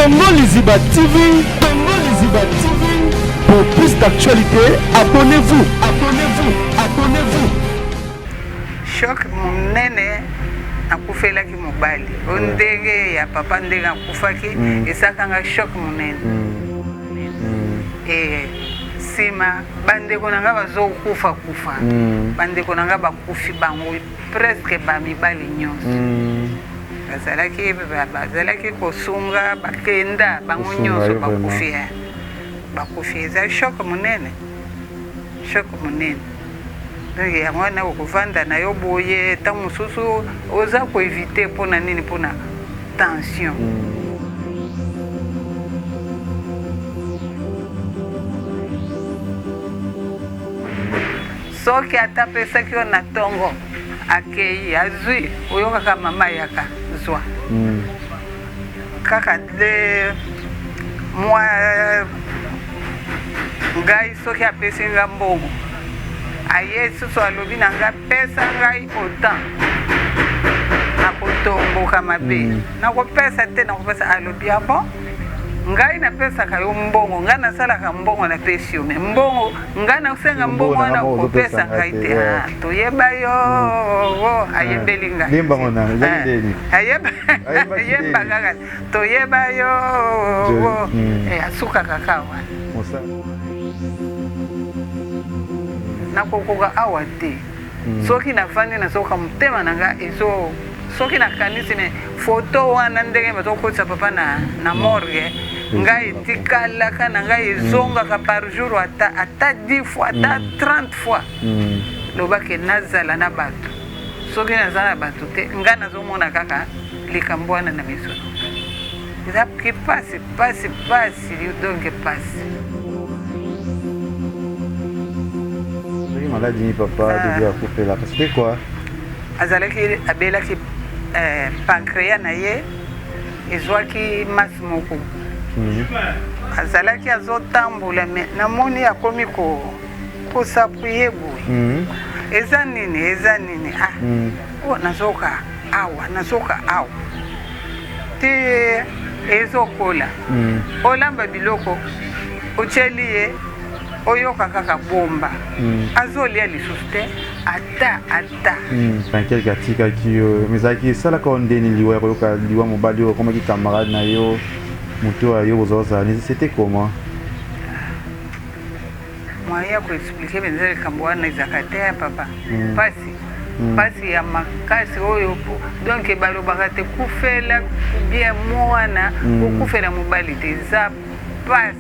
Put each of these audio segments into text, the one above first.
Congo Liziba TV, Congo Liziba TV. Pour plus d'actualités, abonnez-vous, abonnez-vous, abonnez-vous. Choc monene akufelaki mobali o ndenge ya papa ndenge akufaki esakanga choc monene. E nsima bandeko na ngai bazokufa kufa, bandeko na ngai bakufi bango presque bamibali nyonso. Bazalaki kosunga, bakenda bango Kosunga nyonso ye vraiment. bakufi, eh. Bakufi, eza choc monene, choc monene. Donc yango wana okovanda na yo boye, ntango mosusu oza koéviter. Mpona nini? Mpona tension. Soki ata apesaki yo na ntongo, akei azwi, oyokaka mama ayaka zwa kaka de mwa ngai. Soki apesi nga mbongo, aye susu alobi na nga: "Pesa ngai autant." Nakotomboka mabe. Nakopesa te, nakopesa. Alobi: "Ah bon, ngai napesaka yo mbongo, ngai nasalaka mbongo, napesi yo, mais mbongo ngai nasenga mbongo wana kopesa ngai te." Ah, toyeba yo. Ayembeli ngai. Lembango na ezali ndeni? Ayemba kaka toyeba yo. Asukaka kaka wana. Nakokoka awa te. Soki nafandi, nazoka motema na ngai ezo, soki nakanisi me foto wana ndenge bazokotisa papa na morgue, ngai etikalaka na ngai, ezongaka par jour ata 10 fois, ata 30 fois. Lobake nazala na bato, soki naza na bato te, ngai nazomona kaka likambo wana na miso. Eza pasi, pasi, pasi, donc pasi. Maladie nini papa debi akufelaka? C'était quoi? Azalaki, abelaki pancréas na ye ezwaki masse moko. Azalaki azotambola, mais namoni akomi kos'appuyer boye. Eza nini? Eza nini? Ah, oh, nazoka awa, nazoka awa te, ezokola. Olamba biloko, otieli ye, oyoka kaka bomba. Azolia lisusu te, ata. Quelque atikaki yo, mais ezalaki esalaka yo ndeni liwa ya koyoka liwa mobali oyo akomaki camarade na yo, moto oyo yo bozala, c'était comment? Moyen ya koexpliquer mpenza likambo wana ezalaka te ya papa. Pasi, pasi ya makasi oyo. Donc balobaka te kufela bien mwana, kokufela mobali te, eza pasi.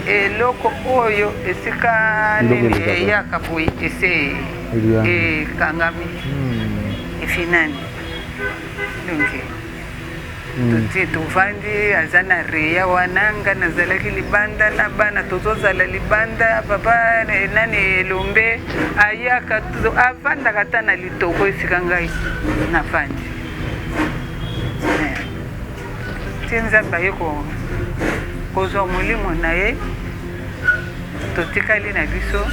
Eloko oyo esika nini eyaka boye, ese ekangami, efinani. Donc totie, tovandi, aza na reya wana, nga nazalaki libanda na bana, tozozala libanda. Papa nani, Elombe, ayaka, avandaka ata na litoko esika ngai navandi ti Nzambe aye kozwa molimo na ye, totikali na biso.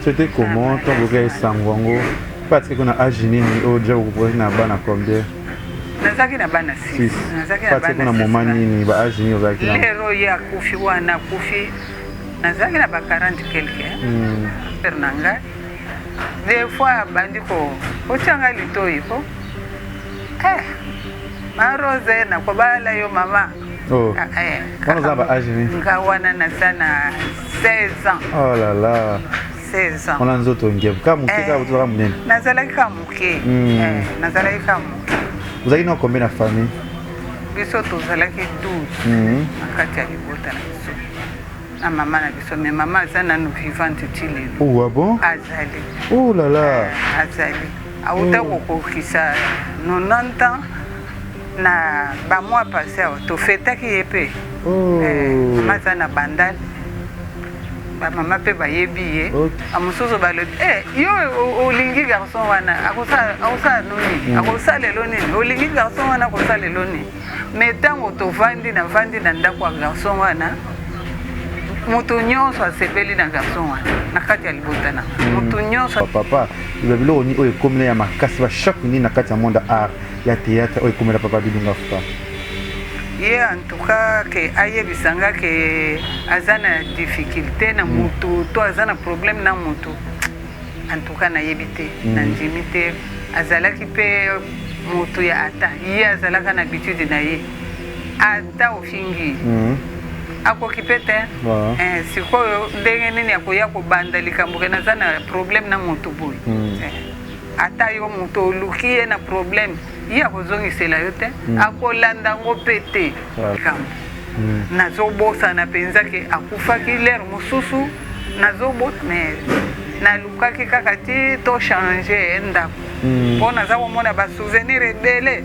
C'était comment ntango okoki esango yango? Mpe atikaki na age nini oyo déjà okoki na bana combien? Nazalaki na bana 6. Nazalaki na bana na moment nini? Ba age nini ozalaki na lero ye akufi wana? Akufi nazalaki na ba 40 quelque. Père na ngai des fois abandi kotia ngai litoi po eh, Marose, nakobala yo mama. Oh. Wana oza ba age nini? Nga wana naza na 16 ans. Oh là là. 16 ans. Wana nzoto ngebu kaka moke, kaka ozalaka monene? Nazalaki kaka moke, nazalaki kaka moke. Ozalaki na combien na famille? Biso tozalaki 12 na kati ya libota na biso na mama na biso, mais mama aza nanu vivante ti lelo. Oh, ah bon? Azali. Oh là là. Azali, auta kokokisa 90 ans na bamois passé awa, tofetaki ye mpe. Mama aza na Bandal, bamama mpe bayebi ye. Bamosusu balobi: "Eh, yo olingi garçon wana akosala no nini? Akosala elo nini? Olingi garçon wana akosala elo nini?" Mais ntango tovandi, navandi na ndako ya garçon wana. Moto nyonso asepeli na garçon wana na kati ya libota na moto nyonso. Papa, ba biloko nini oyo ekomela ya makasi, ba choc nini na kati ya monde art ya théâtre oyo ekomela papa Doudou Ngafura? Ye en tout cas ke ayebisa nga ke aza na difficulté na mutu to aza na problème na mutu, en tout cas nayebi te, nandimi te. Azalaki mpe mutu ya ata ye azalaka na habitude na ye, ata ofingi akoki mpe te. Sikoyo ndenge nini akoya kobanda likambo ke naza na problème na mutu boye? Ata yo moto oluki ye na problème, ye akozongisela yo te, akolanda yango mpe te. Likambo nazobosana mpenza ke akufaki lere mosusu, nazobo mais nalukaki kaka ti tochange ndako, mpo naza komona basouvenir ebele.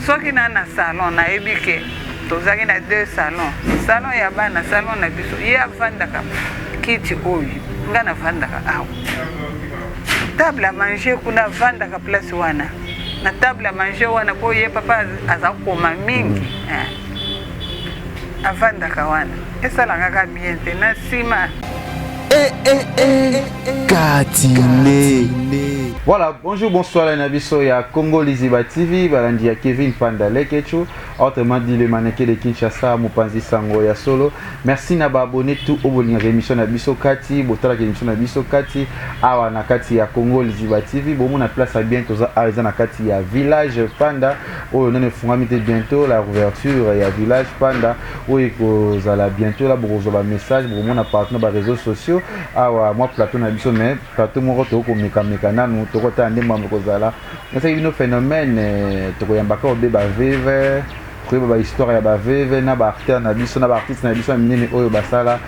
Soki na salon, nayebi ke tozalaki na deux salon, salon ya bana, salon na biso. Ye avandaka kiti oyo, nga navandaka awa, table à manger kuna, avandaka place wana na table à manger wana, mpo ye papa aza koma mingi. Avandaka wana, esalaka kaka bien te na nsima. Eh, eh, Katine. Voilà, bonjour, bonsoir, na biso ya Congo Liziba TV, balandi ya Kevin Panda Lekechu, autrement dit le mannequin de Kinshasa, mopanzi sango ya solo. Merci na ba abonné tout oyo bolingaka émission na biso kati, botalaka émission na biso kati, awa na kati ya Congo Liziba TV, bomona place ya bien toza awa, eza na kati ya village Panda, oyo nano efungwami te, bientôt la ouverture ya village Panda, oyo ekozala bientôt la, bokozwa ba message, bokomona partout na ba réseaux sociaux. Awa mwa plateau na biso, mais plateau moko tokomekameka nanu, tokotala nde mambo ekozala. Nasaki bino phénomène, tokoyambaka obe baveuve, koyeba bahistoire ya baveuve na baacteur na biso, na baartiste na biso ya minene oyo basala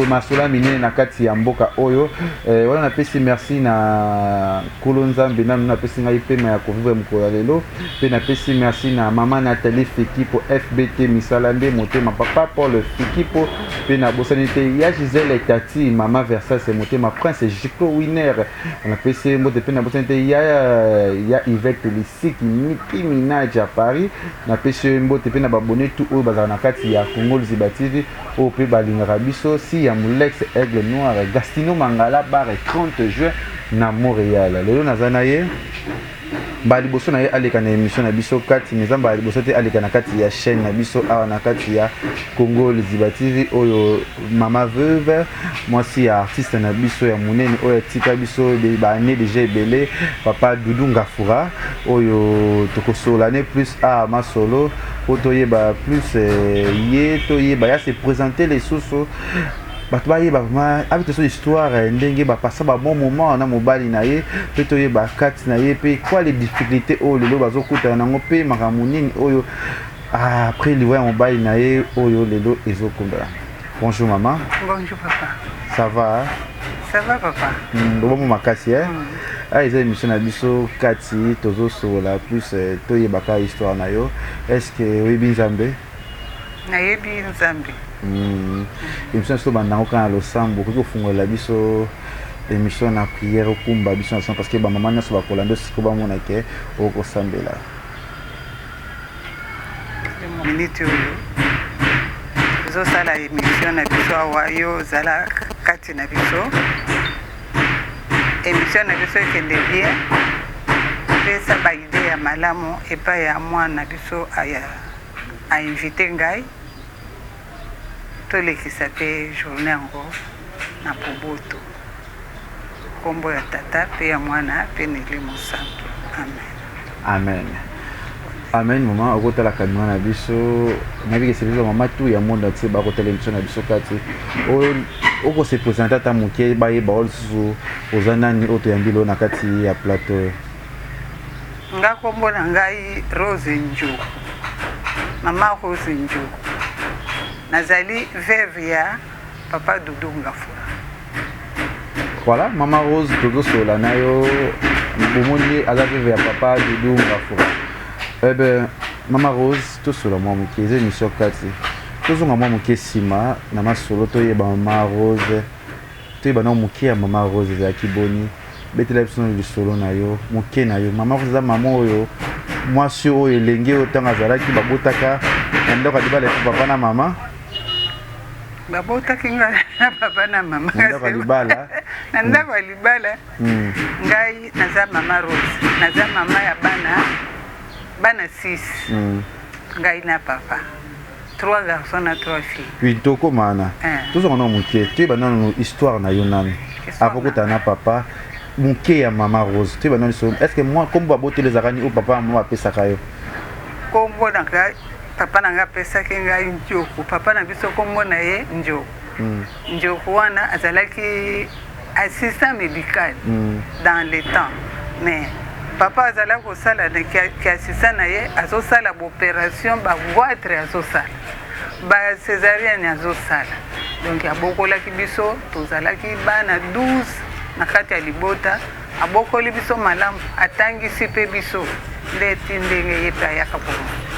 masolo ya minene na kati ya mboka oyo. Wana napesi merci na Nkolo Nzambe nanu napesi ngai pema ya kovivre mokolo ya lelo, mpe napesi merci na mama Nathalie Fikipo, FBT misala nde motema, papa Paul Fikipo, mpe nabosani te ya Gisele Tati, mama Versase motema, Prince Jiclo Winner, napesi ye mbote, mpe nabosani te ya Yvette Lisiki, Niki Minaj ya Paris, napesi ye mbote, mpe na babone tu oyo bazala na kati ya Congo Liziba TV, oyo mpe balingaka biso, si ya Mulex Aigle Noir, Gastino Mangala Bar 30 juin na Montréal. Lelo naza na ye, mbala liboso na ye aleka na émission na biso kati, mais eza mbala liboso te aleka na kati ya chaîne na biso awa na kati ya Congo Liziba TV. Oyo mama veuve, mwasi ya artiste na biso ya monene oyo atika biso baannée déjà ebele, papa Doudou Ngafura, oyo tokosola ne plus a masolo po toyeba plus ye, toyeba ya se présenter lisusu, bato bayeba vraiment abeta so histoire ndenge bapasa ba bon moment na mobali na ye, mpe toyeba kati na ye mpe quoi les difficultés oyo lelo bazokutana nango, mpe makambo nini oyo après liwa ya mobali na ye oyo lelo ezokundana. Bonjour maman. Bonjour papa. Ça va? Ça va, papa. Bobomo makasi eh? Ah, eza émission na biso kati, tozosola plus toyebaka histoire na yo. Est ce que oyebi Nzambe? Nayebi Nzambe. Émission biso bandango kaka na losambo. Okoki kofungolela biso émission na prière, okumba biso na parce que bamama nyonso bakolanda siko bamona ke okosambela. Minute oyo tozosala émission na biso awa, yo ozala kati na biso, émission na biso ekende bien, pesa baidée ya malamu epai ya mwana biso ainvite ngai, tolekisa mpe journée yango na poboto. Nkombo ya Tata mpe ya Mwana mpe na Elimo Santu, amen. Amen, amen. Mama, okotala kamera na biso, nayebi ke service mama tu ya monde entier bakotala émission na biso kati oyo. Okose présente ata moke, bayeba oyo lisusu oza nani, oyo toyambi lelo na kati ya plateau. Nga nkombo na ngai Rose Njoku, mama Rose Njoku, nazali veuve ya papa Doudou Ngafura. Voilà, mama Rose, tozosolola na yo, bomoni ye aza veuve ya papa Doudou Ngafura. Eh ben, mama Rose, tosolola mwa moke, eza émission kati, tozonga mwa moke nsima na masolo, toyeba mama Rose, toyeba na moke ya mama Rose ezalaki boni. Betela biso na lisolo na yo moke na yo. Mama Rose eza mama oyo, mwasi oyo elenge oyo ntango azalaki babotaka na ndako ya libala epo papa na mama. Babotaki ngai na papa na mama. Na ndako ya libala. Na ndako ya libala. Ngai naza mama Rose, naza mama ya bana 6. Ngai na papa, trois garçons na trois filles. Oui, tokóma wana. Tozonga na moke, toyeba nanu histoire na yo nanu avant kotala na papa moke ya mama Rose. Toyeba nanu so est ce que moi kombo baboteli ezalaka nini, oyo papa na mama bapesaka yo? Kombo na ngai, papa na ngai apesaki ngai Njoku. Papa na biso, kombo na ye Njoku. Njoku wana azalaki assistant médical dans le temps, mais papa azalaki kosala ki assistant na ye, azosala baopération, bagoitre azosala, bacésarienne azosala. Donc abokolaki biso, tozalaki bana 12 na kati ya libota. Abokoli biso malamu, atangisi mpe biso, nde ti ndenge ye mpe ayaka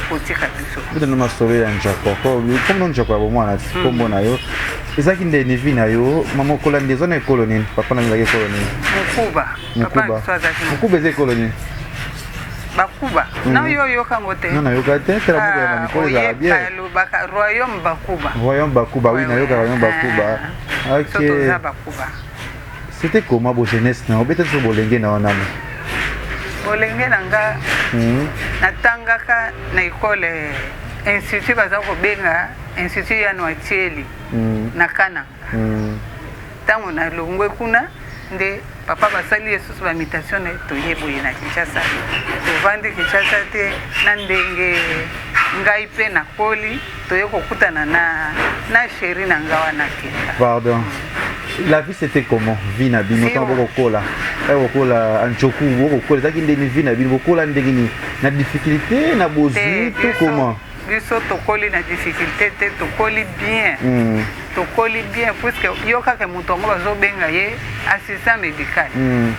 kotika biso. Bitano masolo ya Njoko, kombo Njoko ya bomwana ti kombo na yo ezalaki ndeni? Vie na yo, mama, okola nde eza na ekolo nini? Papa na yo ezalaki ekolo nini? Mokuba. Papa na Mokuba. biso azalaki Mokuba eza ekolo nini? Bakuba na yo, oyokango te? Non, nayoka te. Tala moko ya bamikolo ezalaka bien. Balobaka royaume Bakuba. Royaume Bakuba, oui, nayoka royaume Bakuba. So toza Ok. Bakuba. C'était comment bo jeunesse na obeta so, bolenge na wana? Bolenge na nga, natangaka na ekole, institut baza kobenga Institut ya Noatieli na Kananga. Ntango nalongwe kuna, nde papa basali ye susu bamutation na ye, toye boye na Kinshasa. Tovandi Kinshasa te na ndenge ngai mpe nakoli, toye kokutana na chéri na nga wana kenda. Pardon, la vie, c'était comment, vie na bino ntango bokokola? Bokola Njoku, bokokola, ezalaki ndeni vie na bino? Bokola ndenge nini? Na difficulté, na bozwi to comment? Biso tokoli na difficulté te, tokoli bien. Tokoli bien puisque yo kaka moto yango bazobenga ye assistant médical,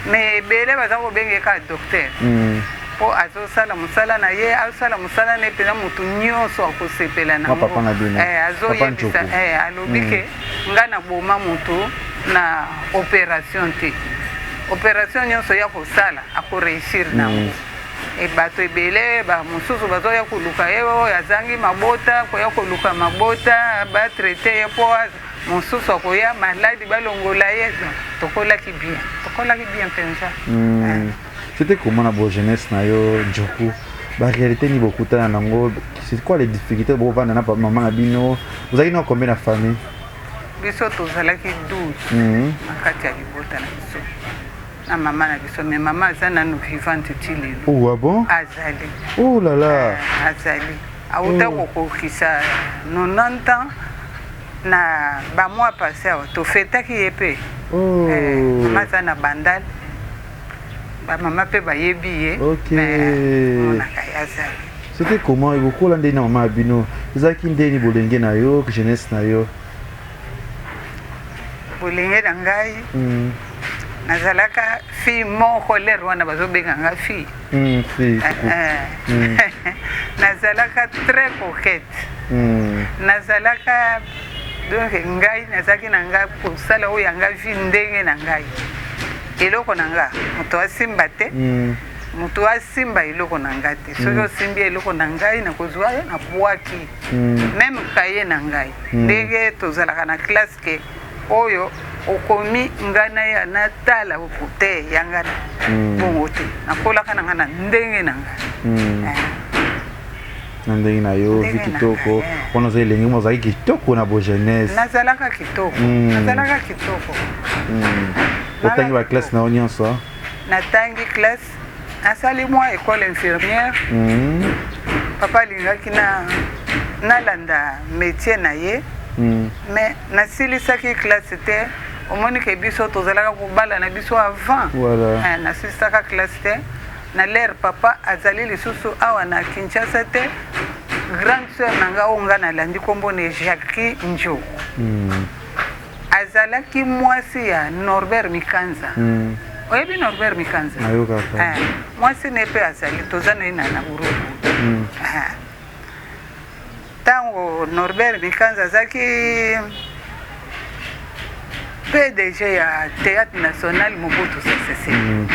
mais ebele baza kobenga ye kaka docteur, mpo azosala mosala na ye, azosala mosala na ye mpenza, motu nyonso akosepela nango. Azoyebisa, alobi ke ngai naboma motu na opération te, opération nyonso ya kosala akoréussir nango. E bato ebele bamosusu bazoya koluka ye, oyo azangi mabota koya koluka mabota, batraite ye, mpo mosusu akoya maladi, balongola ye. Tokolaki bien, tokolaki bien mpenza. C'était comment na bo jeunesse na yo, Njoku? Baréalité nini bokutana nango? C'est quoi les difficultés bovanda na mama na bino? Ozalaki na combien na famille? Biso tozalaki 12 na kati ya libota na biso na mama na biso, mais mama aza nanu vivante ti lelo. Oh, ah bon? Azali. Oh là là. Azali, auta kokokisa 90 ans na bamois passé awa, tofetaki ye mpe. Oh. Mama aza na Bandal, bamama mpe bayebi ye. Monaka ye, azali. C'était comment ekokola ndeni na mama ya bino? Ezalaki ndeni bolenge na yo, jeunesse na yo? Bolenge na ngai, nazalaka fille moko, lere wana bazobenga nga fille. Fille. Nazalaka très coquette. Nazalaka, donc ngai nazalaki na ngai kosala oyo ya ngai vie, ndenge na ngai, eloko na nga moto asimba te. Moto asimba eloko na ngai te. Soki osimbi eloko na ngai, nakozwa yo, nabwaki. Même cahier na ngai, ndenge tozalaka na classe ke oyo okomi, ngai na ya natala te ya ngai bongo te. Nakolaka na ngai na ndenge na ngai. Na ndenge na yo, vie kitoko wana. Oza elenge mo, ozalaki kitoko na bojeunesse? Nazalaka kitoko, nazalaka kitoko. Otangi baclasse na yo nyonso? Natangi classe, nasali mwa école infirmière. Papa alingaki na nalanda métier na ye, mais nasilisaki classe te. Omoni ke biso tozalaka kobala na biso avant. Voilà. Nasilisaka classe te. Na lere papa azali lisusu awa na Kinshasa te, grande sœur na nga oyo nga nalandi, nkombo na Jacqui Njoku, azalaki mwasi ya Norbert Mikanza. Oyebi Norbert Mikanza? Nayokaka. Mwasi ne mpe azali, toza na ye na Urugu. Ntango Norbert Mikanza azalaki PDG ya Théâtre national Mobutu Sese Seko,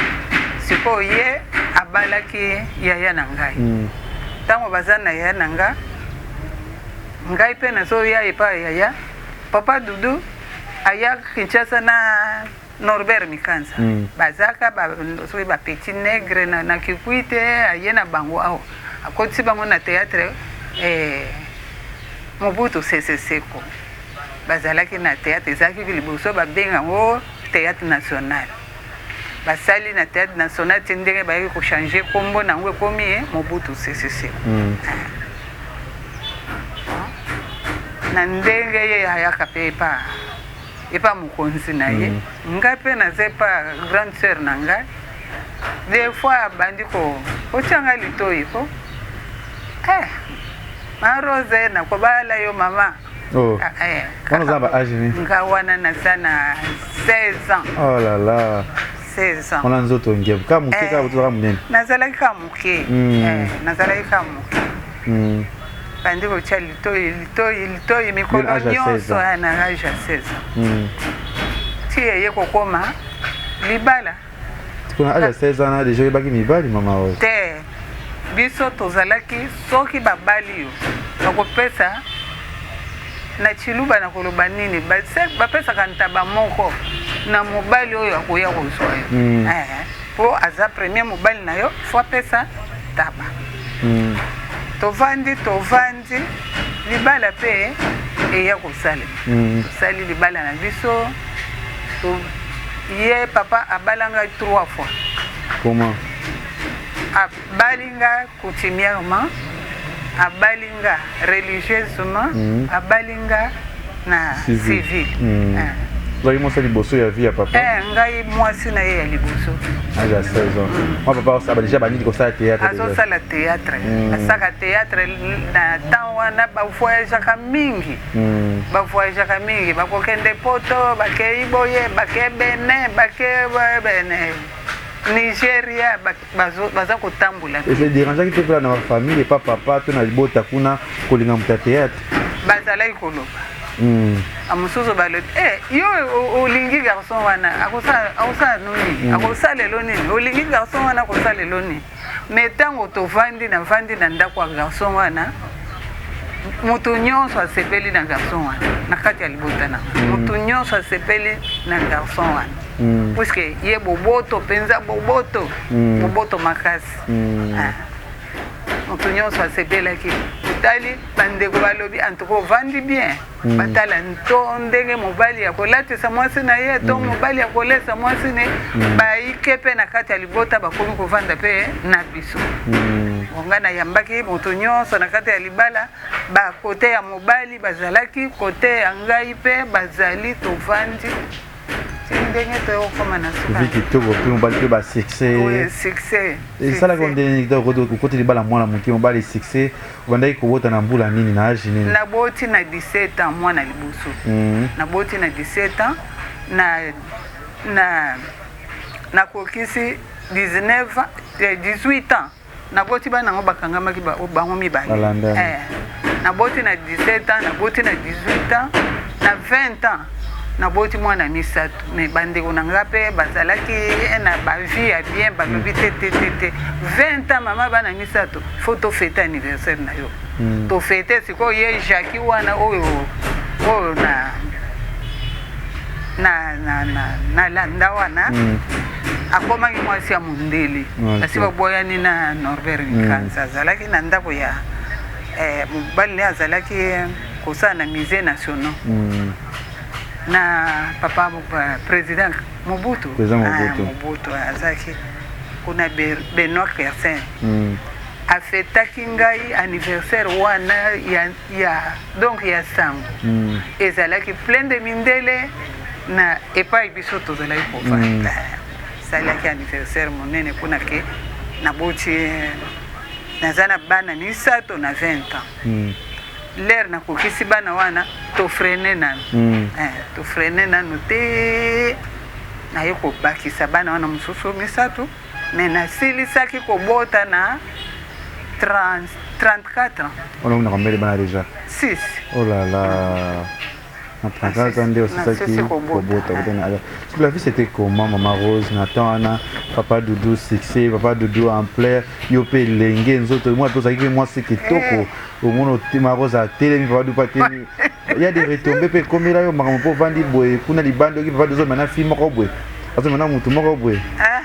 sikoyo ye abalaki yaya na ngai. Ntango baza na yaya na nga, ngai mpe nazoya epai yaya. Papa Dudu aya Kinshasa na Norbert Mikanza. Bazaka ba, soki ba petit nègre na Kikwit, aye na bango awa, akotisi bango na théâtre Mobutu Sese Seko. Bazalaki na théâtre, ezalaki liboso babenga yango Théâtre National. Basali na Théâtre National ti ndenge bayaki kochanger nkombo na yango, ekomi Mobutu Sese Seko. Na ndenge ye ayaka mpe epa mokonzi na ye, ngai mpe naza epa grande sœur na ngai. Des fois abandi kotia ngai litoi ko ma Rose, nakobala yo, mama. Oh. Ah, Wana oza na ba âge nini? Nga wana naza na 16 ans. Oh là là. 16 ans. Wana nzoto ngebu kaka moke, kaka tozalaka monene. Nazalaki kaka moke. Nazalaki kaka moke. Bandi kotia litoi, litoi, litoi mikolo Âge ya 16 nyonso. ans. Na âge ya 16 ans ti eye kokoma libala. Kuna âge ya 16 ans na déjà oyebaki mibali, mama Rose? Te, biso tozalaki, soki babali yo, bakopesa na Chiluba, na koloba nini, bapesaka ntaba moko na mobali oyo akoya kozwa yo. Po aza premier mobali na yo, faut apesa taba. Tovandi, tovandi, libala mpe eya kosalema. Tosali libala na biso. Ye papa abala ngai trois fois. Comment? Abali nga coutumièrement, abali nga religieusement, abali nga na civil. Civil. Ah. Ozalaki mwasi ya liboso ya vie ya papa? Ngai mwasi na ye ya liboso. Âge ya 16 ans mwa papa osaba déjà bandini kosala théâtre déjà. Azosala théâtre. Asaka théâtre na temps wana, bavoyageaka mingi. Bavoyageaka mingi, bakokende Poto, bakei boye, bake Benin, bake Benin, Nigeria, baza kotambola. Ese dérangeaki te mpela na bafamille epa papa to na libota kuna, kolinga moto ya théâtre? Bazalaki koloba. Mosusu balobi: "Eh, yo olingi garçon wana, akosala no nini? Akosala elo nini? Olingi garçon wana, akosala elo nini?" Mais ntango tovandi, navandi na ndako ya garçon wana, moto nyonso asepeli na garçon wana. Na kati ya libota na moto nyonso asepeli na garçon wana, puisque ye boboto mpenza, boboto, boboto makasi. Ah. Moto nyonso asepelaki. Otali bandeko balobi: "Antuka ovandi bien." Batala to ndenge mobali ya kolatisa mwasi na ye, to mobali ya kolesa mwasi na ye. Baike mpe na kati ya libota, bakomi kovanda mpe na biso. Ngai nayambaki moto nyonso na kati ya libala. Bakote ya mobali bazalaki, kote ya ngai mpe bazali, tovandi ti ndenge toyokoma na suka. Vie kitoko mpe mobali mpe basuccès. Oui, succès. Esalaki ndenge okoti libala mwana moke, mobali succès, obandaki kobota na mbula nini, na âge nini? Naboti na 17 ans mwana liboso. Naboti na 17 ans, na nakokisi 19 ans, 18 ans naboti bana yango, bakangamaki bango mibale. Balandani. Naboti na 17 ans, naboti na 18 ans, na 20 ans naboti mwana misato. Mais bandeko na nga mpe bazalaki na bavie ya bien, balobi: "Te, te, te, te, 20 ans, mama bana misato, faut tofêter anniversaire na yo." Tofêter sikoyo. Ye Jaki wana oyo na nalanda wana, akomaki mwasi ya mondele. Kasi baboyani na Norbert Mikanza. Azalaki na ndako ya mobali ne, azalaki kosala na Musée national na papa président Mobutu. Président Mobutu. Ah, Mobutu azalaki kuna, Benoît Kersen. Afetaki ngai anniversaire wana ya donc ya sango. Ezalaki plein de mindele na epai biso tozalaki kovanda. Esalaki anniversaire monene kuna ke naboti, naza na bana misato na 20 ans. L'heure nakokisi bana wana, tofreiner nanu. Tofreiner nanu te, naye kobakisa bana wana mosusu misato. Mais nasilisaki kobota na 30, 34 ans. Wana omonaka mbele bana déjà? 6. Oh là là, na 34 ans nde osisaki Nasisi kobota. Kobota kobota na. La vie, c'était comment, mama Rose, na temps wana? Papa Doudou succès, papa Doudou en plein, yo mpe elenge nzoto, mwa mpe ozalaki mpe mwasi kitoko. Omona mama Rose atelemi, papa Doudou mpe atelemi. Ya des retombées mpe ekomela yo makambo mpo ovandi boye kuna libanda, oki papa ozomema na fille moko boye, azomema na motu moko boye? Ah,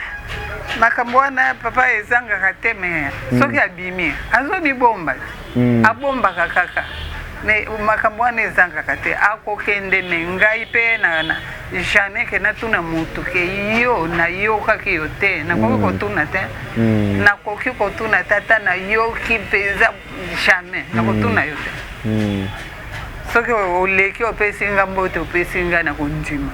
makambo wana, papa, ezangaka te. Me soki abimi, azomibomba te. Abombaka kaka. Me makambo wana ezangaka te. Akokende, me ngai mpe na jamais ke natuna motu ke yo nayokaki yo te. Nakoki kotuna te. Nakoki kotuna te. Ata nayoki mpenza, jamais nakotuna yo te. Soki oleki, opesi nga mbote, opesi nga na kondima,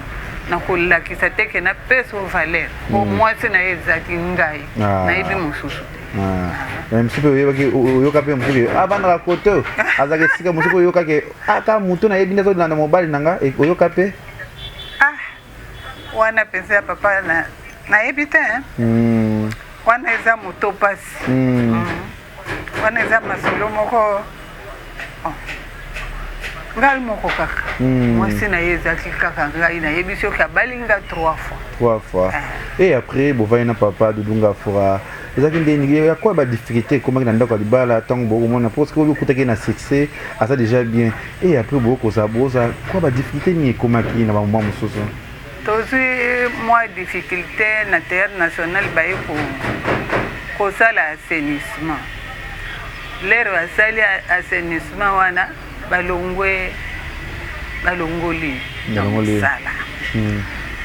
nakolakisa te ke napesa o valeur po mwasi na ye ezalaki ngai. Nayebi mosusu te. Mosusu mpe oyebaki, oyoka mpe mosusu avandaka kote oyo, azalaka esika mosusu mpe oyokaki aka motu nayebi nde azolanda mobali na nga, oyoka mpe? Ah, wana mpenza ya papa nayebi te. Wana eza moto pasi. Wana eza masolo moko. Oh. Ngai moko kaka. Mwasi na ye ezalaki kaka ngai. Nayebi soki abali nga trois fois. Trois fois. Ah. Et après bovandi na papa Dudu Ngafura, ezalaki ndeni ya kwa badifficulté ekomaki na ndako ya libala ntango bokomona? Parce que oyo okutaki na succès, aza déjà bien, et après bokozala boza kwa badifficulté nini ekomaki na bamoma mosusu? Tozwi mwa difficulté na Théâtre national. Baye kosala assainissement. L'heure basali assainissement wana, balongwe, balongoli na mosala.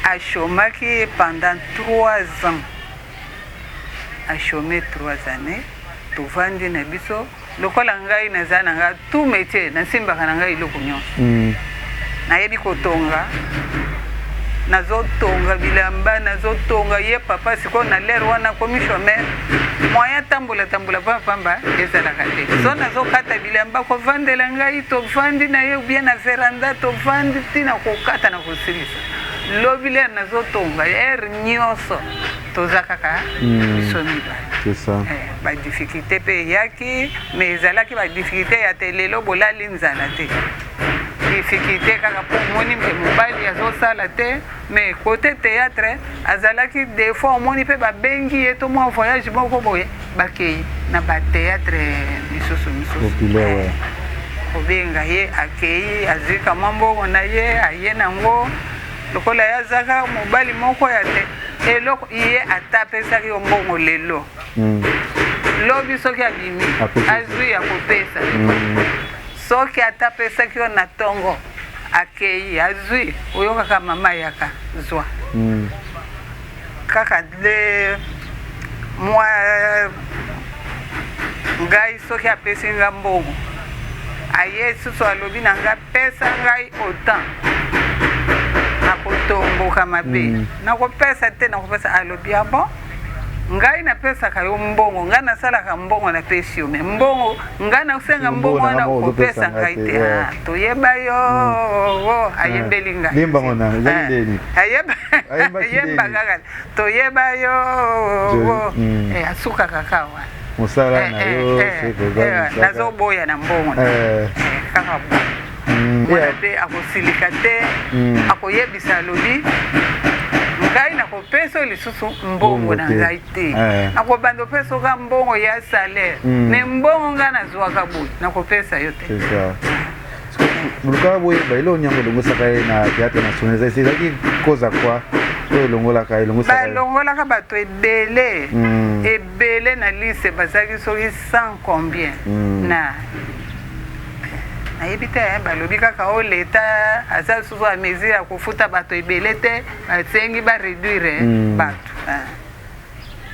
Achômaki pendant 3 ans, achômé 3 années. Tovandi na biso lokola ngai naza na ngai tout métier, nasimbaka na ngai eloko nyonso. Nayebi kotonga, nazotonga bilamba, nazotonga. Ye papa sikoyo na l'heure wana akomi chômeur, moyen tambola tambola pamba ezalaka te. So nazokata bilamba, kovandela ngai, tovandi na ye bien na veranda, tovandi ntina kokata na kosilisa. Lobi l'heure nazotonga, heure nyonso toza kaka biso mibale. C'est ça. Badifficulté mpe eyaki, mais ezalaki badifficulté ya te lelo bolali nzala te. Difficulté kaka mpo omoni mpe mobali azosala te. Mais côté théâtre azalaki, des fois omoni mpe babengi ye to mwa voyage moko boye, bakei na bathéâtre misusu misusu. Kobenga ye, akei, azwika mwa mbongo na ye, aye nango. Lokola ye azaka mobali moko ya te, eloko ye ata apesaki yo mbongo lelo, lobi soki abimi, azwi ya kopesa. Soki ata apesaki yo na ntongo, akei, azwi, oyokaka mama yaka zwa. Kaka nde mwa ngai, soki apesi nga mbongo, aye susu alobi na nga: "Pesa ngai autant." Nakotomboka mabe. Nakopesa te, nakopesa. Alobi: "Ah bon, ngai napesaka yo mbongo, ngai nasalaka mbongo, napesi yo, me mbongo ngai nasenga mbongo wana, kopesa ngai te." Ah, toyeba yo. Ayembeli ngai, ayemba kaka "Toyeba yo". Asukaka kaka wana. Mosala na yo. Nazoboya na mbongo kaka boye mwana mpe akosilika te. Akoyebisa, alobi: "Ngai nakopesa oyo lisusu mbongo na ngai te. Nakobanda opesa oka mbongo ya salaire, me mbongo ngai nazwaka boye, nakopesa yo te." Lukaka boyeba eloko nyango elongosaka ye na Théâtre national. Ezalaki koza kwa oyo elongolaka, elongosaka? Balongolaka bato ebele ebele na liste. Bazalaki soki 100 combien na nayebi te. Balobi kaka oyo leta aza lisusu ya mesure ya kofuta bato ebele te, basengi baréduire bato.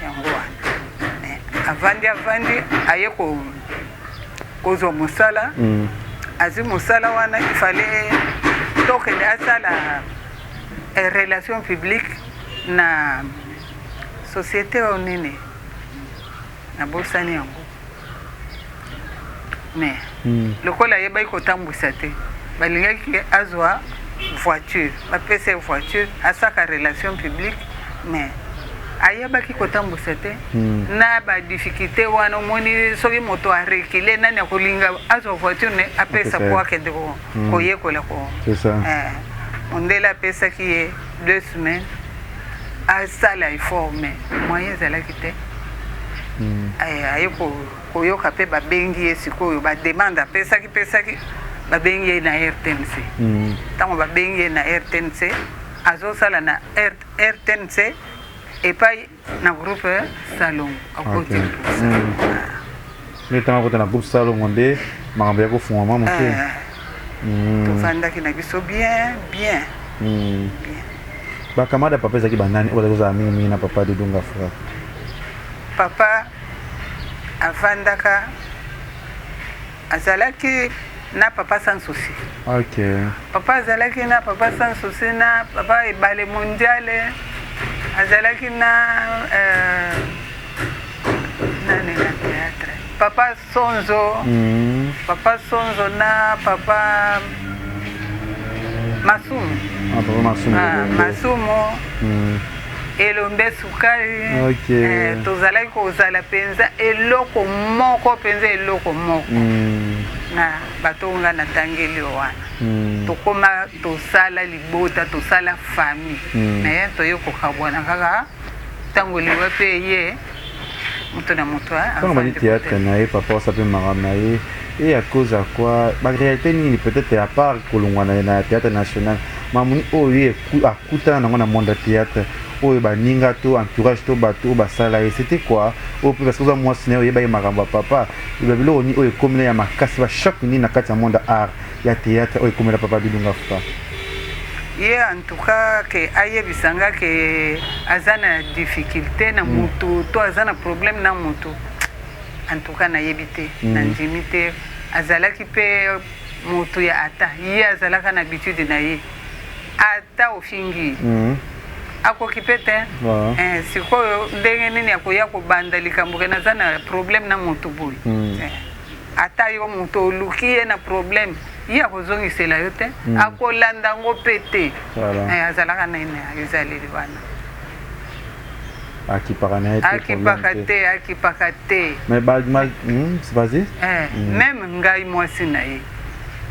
Yango wana avandi, avandi, aye kozwa mosala. Azwi mosala wana, ifale tokende asala relation publique na société oyo nini, nabosani yango. Mais lokola ayebaki kotambwisa te, balingaki azwa voiture, bapesa ye voiture, asaka relation publique, mais ayebaki kotambwisa te. Na badifficulté wana, omoni soki moto arekile, nani akolinga azwa voiture ne apesa po akende koyekola? Ko mondele apesaki ye 2 semaines asala effort, mais moyen ezalaki te. Aye koyoka mpe babengi ye sikoyo, bademande apesaki pesaki. Babengi ye na RTNC. Ntango babengi ye na RTNC, azosala na RTNC epai na groupe Salongo, akoti. Nde ntango akota na groupe Salongo nde makambo ya kofungwama moke. Tovandaki na biso bien bien bien. Bacamarade ya papa ezalaki banani oyo bazali kozala mingimingi na papa Doudou Ngafura? Papa avandaka, azalaki na papa Sans Souci. Papa azalaki na papa Sans Souci, na papa Ebale Mondiale, azalaki na nani na théâtre, papa Sonzo, papa Sonzo na papa Masumu. Ah, papa Masumu. Ah, Masumu. Elombe Sukali. Tozalaki kozala mpenza eloko moko, mpenza eloko moko na bato nga natangeli wana. Tokóma tosala libota, tosala famille, mais toye kokabwana kaka ntango liwa mpe ye moto na moto. Ntango bandi théâtre na ye, papa osa mpe makambo na ye et à cause ya quoi, baréalité nini peut-être à part kolongwa na théâtre national, mamoni oyo ye akutana nango na monde ya théâtre, oyo baninga to entourage to bato oyo basala ye, c'était quoi oyo mpe? Parce que oza mwasi na ye, oyeba ye makambo ya papa, babiloko nini oyo ekomela ya makasi, bachoc nini na kati ya monde ya art ya théâtre oyo ekomela papa Doudou Ngafura? Ye en tout cas ke ayebisa nga ke aza na difficulté na motu to aza na problème na motu, en tout cas nayebi te. Nandimi te. Azalaki mpe motu ya ata ye azalaka na habitude na ye, ata ofingi ye, akoki mpe te. Sikoyo ndenge nini akoya kobanda likambo ke naza na problème na motu boye? Ata yo moto oluki ye na problème, ye akozongisela yo te, akolanda yango mpe te. Azalaka na ye na ezaleli wana. Akipaka na ye te. Akipaka te, akipaka te. Mais ba, ma, vas-y. Même ngai mwasi na ye,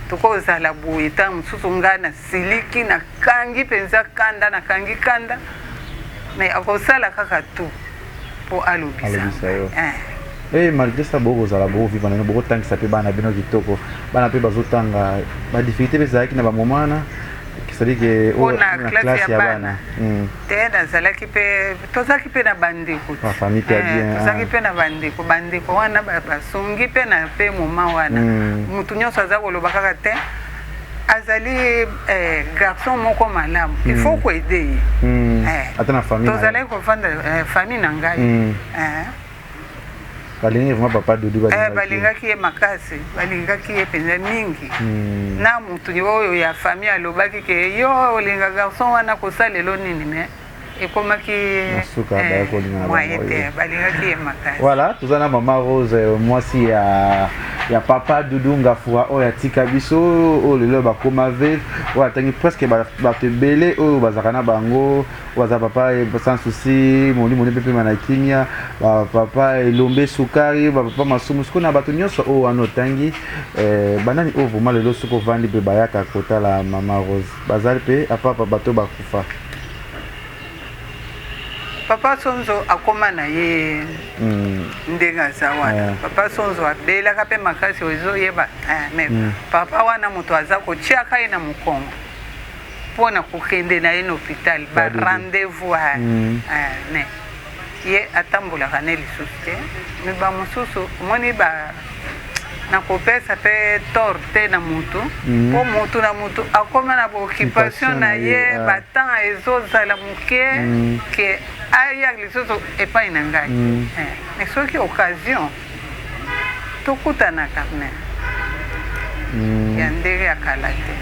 tokozala boye, ntango mosusu ngai nasiliki, nakangi mpenza kanda, nakangi kanda, mais akosala kaka tout mpo alobisa. Alobisa yo. E malgré ça, bokozala, bokovivre na bino, bokotangisa mpe bana bino kitoko, bana mpe bazotanga. Badifficulté mpe ezalaki na bamoment wana, c'est-à-dire que mpona classe ya bana te, nazalaki mpe, tozalaki mpe na bandeko. Famille mpe ya bien. Tozalaki mpe na bandeko, bandeko wana basungi mpe na mpe moma wana. Motu nyonso aza koloba kaka te azali garçon moko malamu, il faut koaider ye. Ata na famille? Tozalaki kovanda famille na ngai. Balingi vraiment papa Doudou? Balingaki ye makasi, balingaki ye mpenza mingi. Na motu oyo ya famille alobaki ke yo olinga garçon wana, kosalelo nini? Mais ekomaki moyen te, balingaki ye makasi. Voilà, toza na mama Rose, mwasi ya papa Doudou Ngafura oyo atika biso, oyo lelo bakoma veuve, oyo atangi presque bato ebele oyo bazalaka na bango, oyo baza papa Sans Souci, molimo mpe pema na kimia, bapapa Elombe Sukari, bapapa Masumu. Sikoyo na bato nyonso oyo wana otangi, banani oyo vraiment lelo soki ovandi mpe bayaka kotala mama Rose bazali mpe apapa bato bakufa? Papa Sonzo akóma na ye ndenge aza wana. Papa Sonzo abelaka mpe makasi, ezoyeba, mais papa wana moto aza kotiaka ye na mokongo mpona kokende na ye na hôpital, barendez-vous. Mais ye atambolaka ne lisusu te. Mais bamosusu omoni ba nakopesa mpe tort te na mutu, mpo mutu na mutu akóma na baoccupation na ye, batemps ezozala moke ke aya lisusu epai na ngai. Mais soki occasion tokutanaka, mais ya ndenge ya kala te.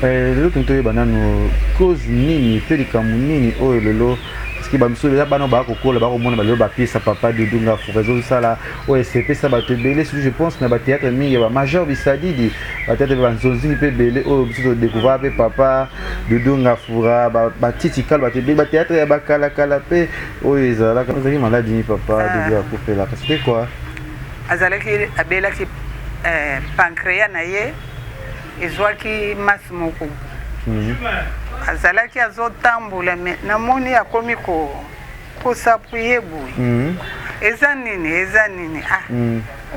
Lelo tolingi toyeba nanu cause nini mpe likambo nini oyo lelo, parce que bamisu eza bana bakokola, bakomona balelo bapiesa papa Doudou Ngafura ezosala oyo esepesa bato ebele, surtout je pense na bathéâtre mingi ya bamajor Bisadidi, bathéâtre mpe banzonzingi mpe ebele oyo biso todécouvrir mpe papa Doudou Ngafura, batitikalo, bato ebele, bathéâtre ya bakalakala mpe oyo ezalaka. Ezalaki maladi nini papa Doudou akufelaka? C'était quoi? Azalaki, abelaki pancréas na ye ezwaki masse moko. Azalaki azotambola, mais namoni akomi kos'appuyer boye. Eza nini, eza nini? Ah,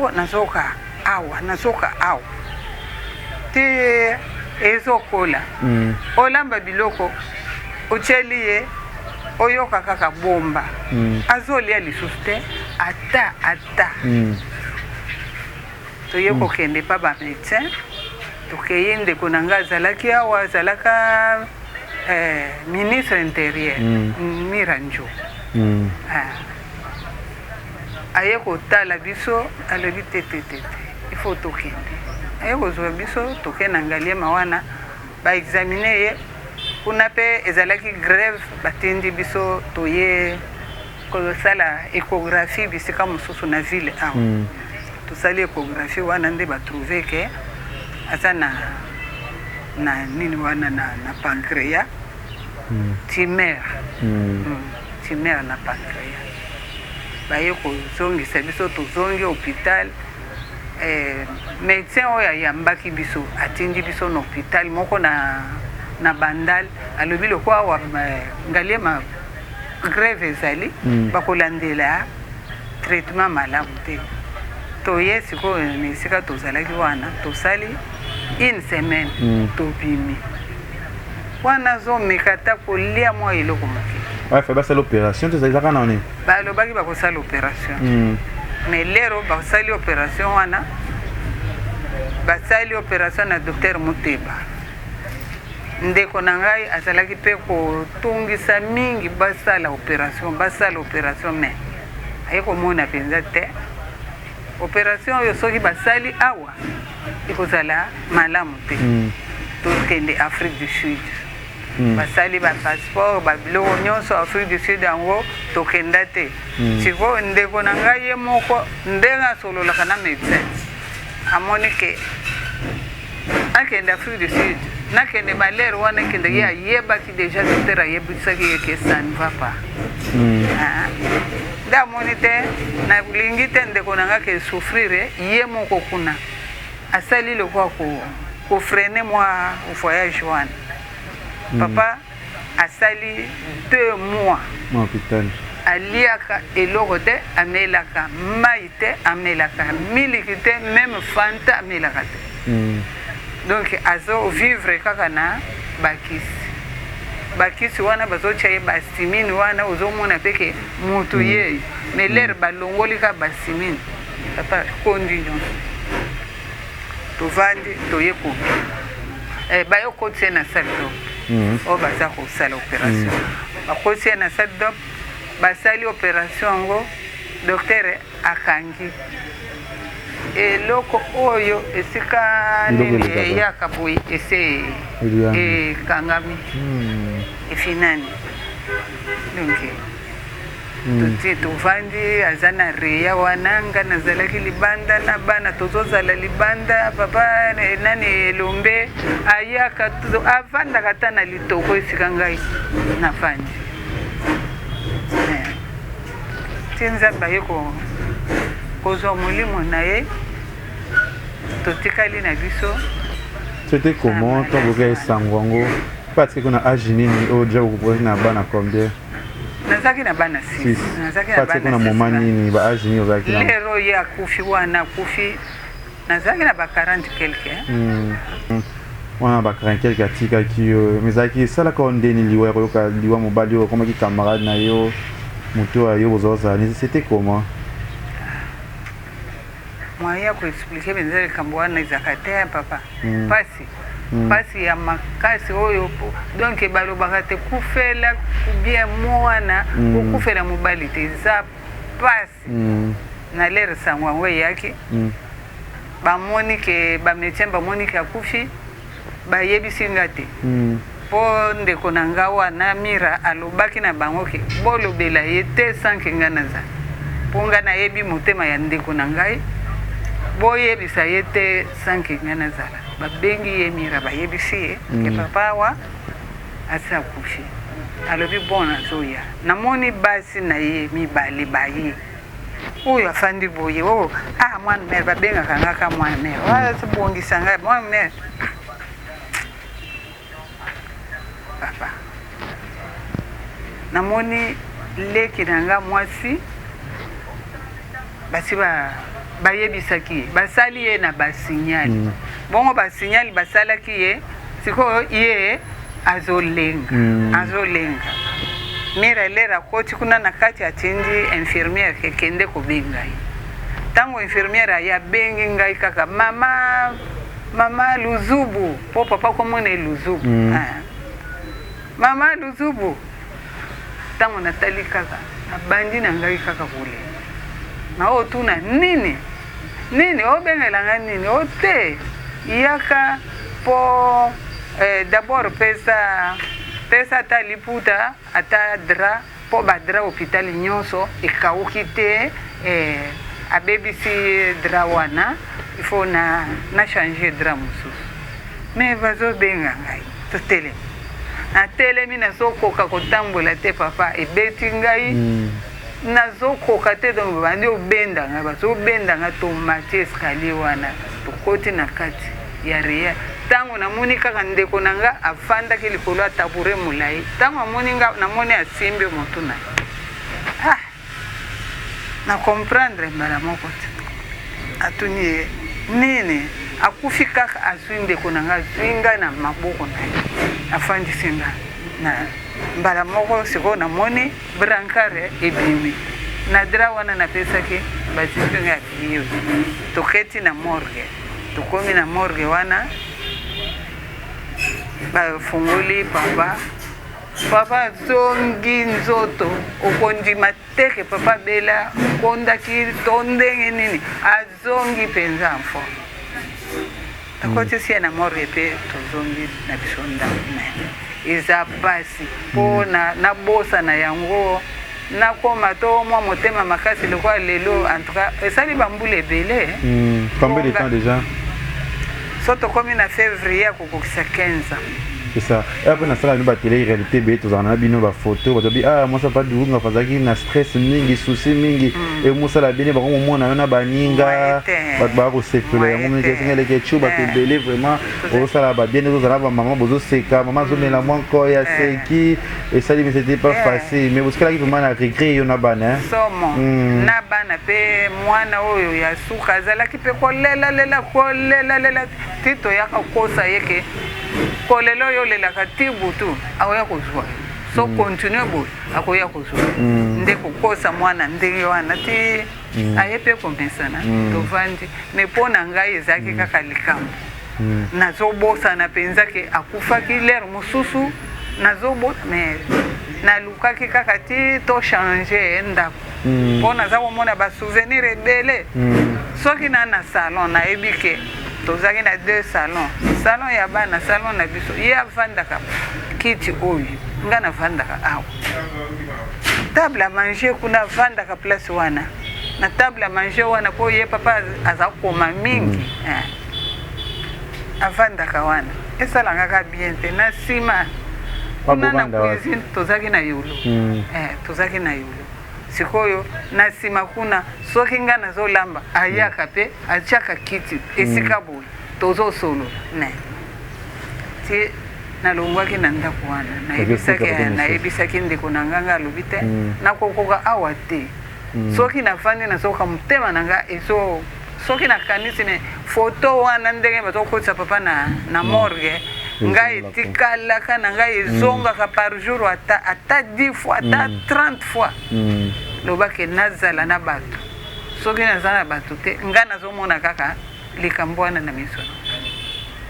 oh, nazoka awa, nazoka awa. Te, ezokola. Olamba biloko, otieli ye, oyoka kaka bomba. Azolia lisusu te, ata ata. Toye kokende pa ba médecin, tokei. Ndeko na ngai azalaki awa, azalaka ministre intérieur, Miranjo. Ah. Aye kotala biso, alobi: "Te, te, te te, il faut tokende." Aye kozwa biso, tokende na Ngaliema wana, baexaminer ye kuna mpe ezalaki grève. Batindi biso, toye kosala échographie bisika mosusu na ville awa. Tosali échographie wana nde batrouver ke aza na nini wana na pancréas, tumeur. Tumeur na pancréas. Baye kozongisa biso, tozongi hôpital. Médecin oyo ayambaki biso atindi biso na hôpital moko na Bandal. Alobi lokwa awa Ngaliema grève ezali, bakolandela traitement malamu te. Toye sikoyo na esika tozalaki wana, tosali une semaine. Tobimi wana, azomeka ata kolia mwa eloko moke. Ouais, fait basala opération te, ezalaka na nini? Balobaki bakosala opération. Mais lero basali opération wana, basali opération na docteur Muteba. Ndeko na ngai azalaki mpe kotungisa mingi basala opération, basala opération, mais aye komona mpenza te opération oyo soki basali awa ekozala malamu te. Tokende Afrique du Sud. Basali bapasseport, babiloko nyonso. Afrique du Sud yango tokenda te. Sikoyo ndeko na ngai ye moko, ndenge asololaka na médecin, amoni ke akende Afrique du Sud, nakende malere wana ekende ye. Ayebaki déjà, docteur ayebisaki ye ke ça ne va pas. Ah. Nde amoni te, nalingi te ndeko na ngai ke souffrir ye moko kuna. Asali lokwa kofreiner mwa voyage wana. Papa asali 2 mois na hôpital. Aliaka eloko te, amelaka mai te, amelaka miliki te, même Fanta amelaka te. Donc azovivre kaka na bakisi. Bakisi wana bazotya ye basimine wana, ozomona mpe ke motu ye. Mais lere balongoli kaka basimine, papa kondi nyonso. Tovandi, toye kobi baye okotisa ye na salle d'op. Oyo baza kosala opération, bakotisi ye na salle d'op, basali opération yango. Docteur akangi eloko oyo esika Biloko nini elekaka. Eyaka boye ese Eliani. Ekangami, efinani. Donc totie, tovandi, aza na réa wana. Nga nazalaki libanda na bana, tozozala libanda. Papa nani, Elombe, ayaka, avandaka ata na litoko esika ngai navandi. Ti Nzambe aye kozwa molimo na ye, totikali na biso. C'était comment ntango bokoki esango yango? Mpe atikaki na age nini oyo déjà bokoki na bana combien? Nazalaki na bana 6. Nazalaki na Atikaki bana na six. moment nini, ba age nini ozalaki na? Lero ye akufi wana, akufi nazalaki na ba 40 quelque. Wana ba 40 quelque atikaki yo, mais ezalaki esalaka yo ndeni liwa ya koyoka liwa mobali oyo akomaki camarade na yo, moto oyo yo bozala nini? C'était comment? Moyen ya koexpliquer mpenza likambo wana ezalaka te ya papa. Pasi, pasi ya makasi oyo donc balobaka te kufela bien mwana, kokufela mobali te, eza pasi. Na lere sango yango eyaki, bamoni ke bamédecin bamoni ke akufi, bayebisi nga te, mpo ndeko na nga wana Mira alobaki na bango ke bolobela ye te sans ke nga naza, mpo nga nayebi motema ya ndeko na ngai, boyebisa ye te sans ke nga nazala. Babengi ye Mira, bayebisi ye ke papa awa asi akufi. Alobi: "Bon, nazoya." Namoni basi na ye mibale baye, oyo afandi boye oyo, ah, mwana mère, babengaka nga ka mwana mère, bongisa ngai mwana mère. Papa, namoni leki na nga mwasi, basi ba Bayebisaki ye, basali ye na basignal. Bongo basignal basalaki ye, sikoyo ye azolenga. Azolenga mire lere akoti kuna na kati, atindi infirmière kekende kobenga ye. Ntango infirmière aye, abengi ngai kaka mama, mama Luzubu, mpo papa komona ye Luzubu. Ah. Mama Luzubu. Ntango natali kaka, nabandi na ngai kaka kolela. Na oyo tuna nini nini obengela ngai nini o te, yaka mpo d'abord pesa pesa ata liputa, ata drap, mpo badrap hôpital nyonso ekauki te. Abebisi drap wana, il faut na changer drap mosusu. Mais bazobenga ngai totelemi, natelemi, nazokoka kotambola te. Papa, ebeti ngai. Nazokoka te. Donc babandi obenda ngai, bazobenda ngai, tomati escalier wana, tokoti na kati ya réa. Ntango namoni kaka ndeko na nga afandaki likolo ya tabouret molai, ntango amoni nga, namoni asimbi motu na ye. Ah, na comprendre mbala moko te. Atuni ye nini, akufi kaka. Azwi ndeko na nga, azwi ngai na maboko na ye, afandisi nga na mbala moko. Sikoyo namoni brancard ebimi na drap wana napesaki, bazipi ngai ya biyo, toketi na morgue. Tokomi na morgue wana, bafungoli papa. Papa azongi nzoto. Okondima teke papa bela okondaki to ndenge nini, azongi mpenza en forme. Tokotisi ye na morgue mpe tozongi na biso ndako. Me eza pasi mpo nabosana yango, nakoma to mwa motema makasi lokola lelo. En tout cas, esali bambula ebele. Combien de temps déjà? So tokomi na février, akokokisa 15 ans. C'est ça. Et après nasala bino batélé réalité ebele, tozala na bino bafoto, bato babi: ah, mwasi apa Dunga azalaki na stress mingi, souci mingi. E mosala bino bango momona yo na baninga, bato baya kosepela yango mingi. Esengeleke ecu bato ebele vraiment ozosala babien, ozozala bamama, bozoseka, mama azomela mwa nkoy, aseki, esali. Mais c'était pas facile, mais bosikalaki vraiment na regret, yo na bana. Somo. Na bana mpe, mwana oyo ya suka azalaki mpe kolelalela, kolelalela ti toyaka kosa ye ke kolela oyo olelaka ti butu, akoya kozwa so. Continue boye, akoya kozwa. Nde kokosa mwana ndenge wana ti aye mpe komesana. Tovandi, mais mpo na ngai ezalaki kaka likambo nazobosana mpenza ke akufaki. Lere mosusu nazobo, mais nalukaki kaka ti tochange ndako, mpo naza komona basouvenir ebele. Soki na salon, nayebi ke tozalaki na deux salon, salon ya bana, salon na biso. Ye avandaka kiti oyo, nga navandaka awa, table à manger kuna, avandaka place wana na table à manger wana, mpo ye papa aza koma mingi. Avandaka wana, esalanga kaka bien te. Na nsima kuna na cuisine, tozalaki na yolo. Tozalaki na yolo. Sikoyo na nsima kuna, soki ngai nazolamba, ayaka mpe atiaka kiti esika boye, tozosolola. Mais ti nalongwaki na ndako wana, nayebisaki ndeko na ngai, ngai alobi te, nakokoka awa te. Soki nafandi, nazoka motema na ngai ezo, soki nakanisi me foto wana ndenge bazokotisa papa na morgue, ngai etikalaka na ngai, ezongaka par jour ata 10 fois, ata 30 fois. Lobake nazala na bato, soki naza na bato te, ngai nazomona kaka likambo wana na miso na ngai.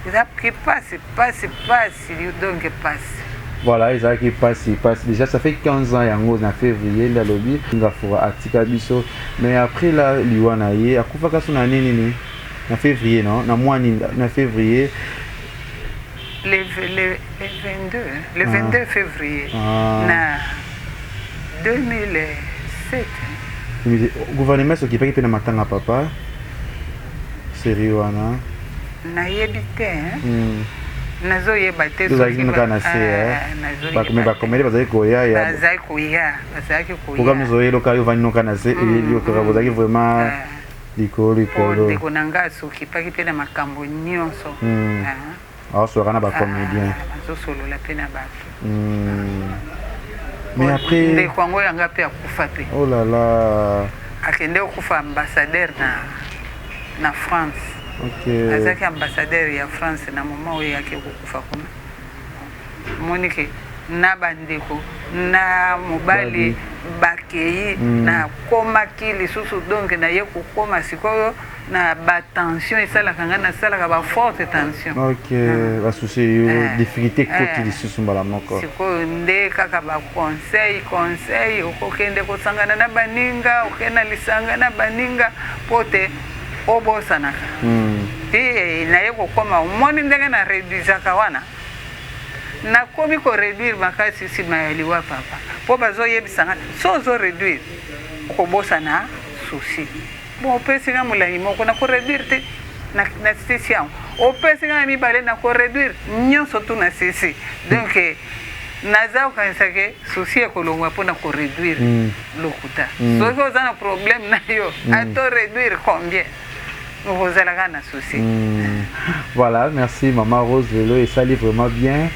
Eza pasi, pasi, pasi, donc pasi. Voilà, ezalaki pasi, pasi. Déjà ça fait 15 ans yango na février nde alobi Ngafura atika biso. Mais après la liwa na ye, akufaka so na nini nini na février, non, na mois nini na février? Le 22, le 22 février. Na 2007. Gouvernement sokipaki mpe na matanga papa série wana? Nayebi te. Nazoyeba te. Tozalaki kaka na se, mais bacomédie bazalaki koya. Bazalaki koya, bazalaki koya. Programme ezoyeloka, yo ovandi noka na se, eyelioka, bozalaki vraiment likolo likolo. Ndeko na ngai asokipaki mpe na makambo nyonso. Aosolaka na bacomédien. Azosolola mpe na bato. Mais après ndeko yango yanga mpe akufa mpe. Oh là là. Akende kokufa ambassadeur na Na France. Azalaki ambassadeur ya France na moment oyo eyaki kokufa kuna. Omoni ke na bandeko na mobali bakei, nakomaki lisusu, donc naye kokoma sikoyo na batension. Esalaka ngai, nasalaka baforte tension. Ok, basusi yo, difficulté ekoti lisusu mbala moko. Sikoyo nde kaka baconseil, conseil, okokende kosangana na baninga, okende na lisanga na baninga mpo te obosanaka. Ti naye kokoma, omoni ndenge na réduisaka wana, nakomi koréduire makasi nsima ya liwa papa, mpo bazoyebisanga so ozoréduire, okobosana souci. Bon, opesi nga molangi moko, nakoréduire te, na sisi yango. Opesi nga na mibale, nakoréduire nyonso tu na sisi. Donc naza kokanisa ke souci ekolongwa mpona koréduire. Lokuta. Soki oza na problème na yo, ata réduire combien, okozalaka na souci. Voilà, merci Maman Rose. Lelo esali vraiment bien.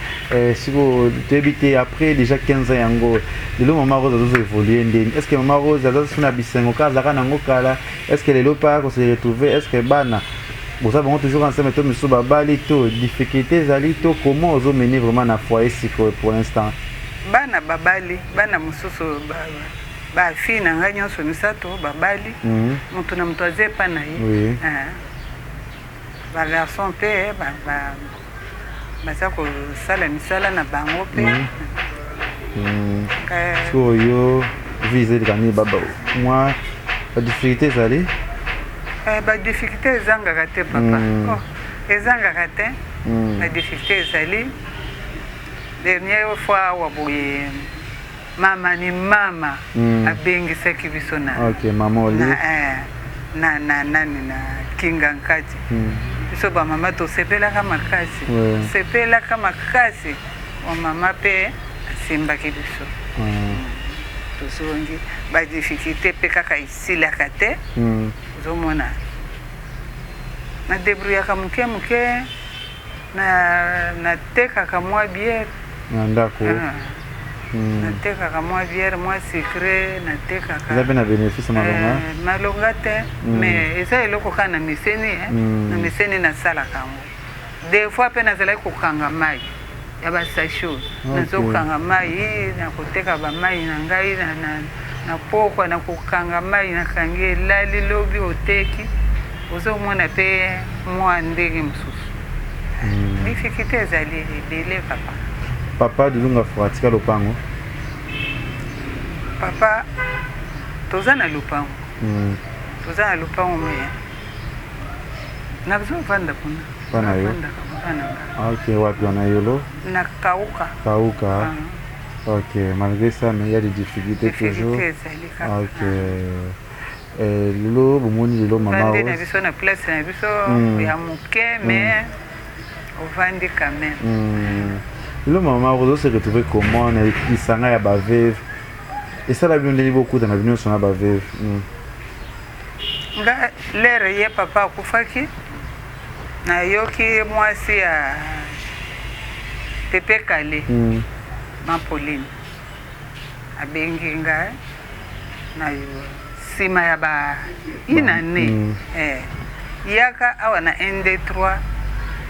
Siko toyebi te, après déjà 15 ans yango, lelo Maman Rose azozo évoluer ndeni? Est ce que Maman Rose aza so na bisengo kaka azalaka nango kala? Est ce que lelo mpa kose retrouver? Est ce que bana boza bango toujours ensemble, to misusu babali, to difficulté ezali, to comment ozomene vraiment na foyer sikoyo pour l'instant? Bana babali, bana mosusu, bafille na ngai nyonso misato babali. Moto na moto aza epa na ye. Bagarçon mpe baza kosala misala na bango mpe. Sikoyo vie ezeleka nini? Baba mwa badifficulté ezali? Badifficulté ezangaka te, papa. Oh, ezangaka te. Badifficulté ezali. Dernière fois awa boye, mama ni mama abengisaki biso na Ok, mama Olive. Na nani, na Kinga Nkati. Biso bamama tosepelaka makasi. Tosepelaka makasi. Bamama mpe asimbaki biso. Tozongi, badifficulté mpe kaka esilaka te. Ozomona, nadébrouillaka moke moke, na natekaka mwa bière. Na ndako. Ah. Natekaka mwa bière, mwa sucré natekaka. Eza mpe na bénéfice malonga? Malonga te, mais eza eloko kaka na meseni, eh. Na meseni nasalaka yango. Des fois mpe nazalaki kokanga mai ya basachet. Nazokanga mai, nakoteka bamai na ngai na pokwa, na kokanga mai, nakangi, elali, lobi oteki, ozomona mpe mwa ndenge mosusu. Difficulté ezali ebele, papa. Papa Dilunga Fora atika lopango? Papa, toza na lopango. Toza na lopango, mais nazovanda kuna. Mpa na yo? Navandaka mpa na nga. Ah, ok, wapi wana, Yolo? Na Kauka. Kauka. Ah. Ok, malgré ça, mais il y a des difficultés toujours. Difficulté ezali kaka. Ok. Lelo bomoni, lelo Mama ovandi na Rose biso na place na biso ya moke, mais ovandi quand même. Lelo Mama Rose ose retrouver comment na lisanga ya baveuve? Esala bino ndenge bokutana bino nyonso na baveuve? Nga lere ye papa akufaki, nayoki mwasi ya Pepe Kale, ma Pauline, abengi ngai na nsima ya ba une année. Yaka awa na 1 2 3,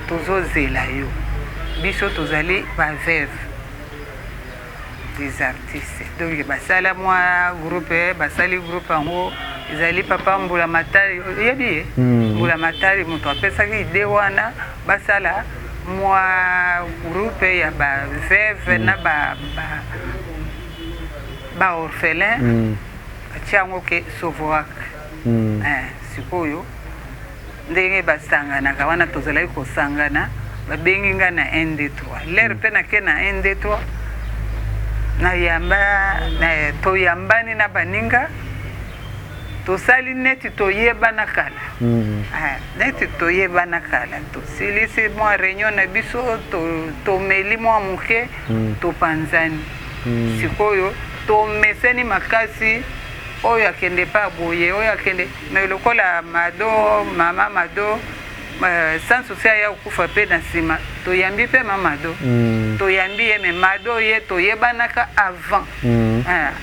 tozozela yo, biso tozali baveuve des artistes. Donc basala mwa groupe, basali groupe yango ezali papa Mbula Matari, oyebi ye? Mbula Matari moto apesaki idée wana, basala mwa groupe ya baveuve na baorphelin. Batia yango ke Sovoak. Sikoyo ndenge basanganaka wana, tozalaki kosangana, babengi nga na 1 2 3. Lere mpe nake na 1 2 3, nayamba na, toyambani na baninga, tosali neti toyebana kala. Ah, neti toyebana kala, tosilisi mwa réunion na biso, tomeli mwa moke, topanzani. Sikoyo tomeseni makasi, oyo akende pa boye, oyo akende, mais lokola Mado, mama Mado, sans souci, aya kokufa mpe na nsima. Toyambi mpe Mamado. Toyambi ye, mais Mado ye toyebanaka avant.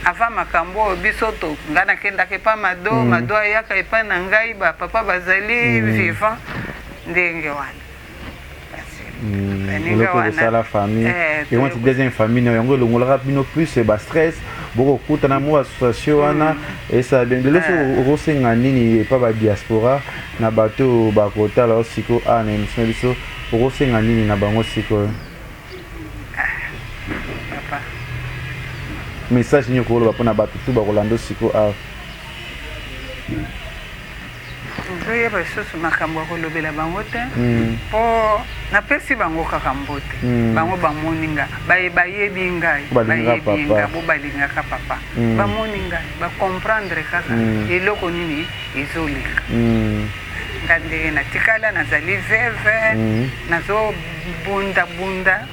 Avant makambo oyo biso to ngai nakendaka epa Mado. Mado ayaka epai na ngai, bapapa bazali vivant ndenge wana. Eloko kosala famille yango ti deuxième famille na yango elongolaka bino plus bastress, bokokutana mo association wana, esala bien. Lelo so okosenga nini epa badiaspora na bato oyo bakotala o sikoyo awa na émission na biso? Okosenga nini na bango sikoyo? Papa. Message nini okoloba mpona bato tu bakolanda sikoyo awa? Ozoyeba lisusu makambo ya kolobela bango te, mpo napesi bango kaka mbote. Bango bamoni nga, bayebi ngai, bayebi nga, bo balingaka papa. Bamoni ngai, bacomprendre kaka eloko nini ezoleka. Nga ndenge natikala, nazali veuve, nazobundabunda,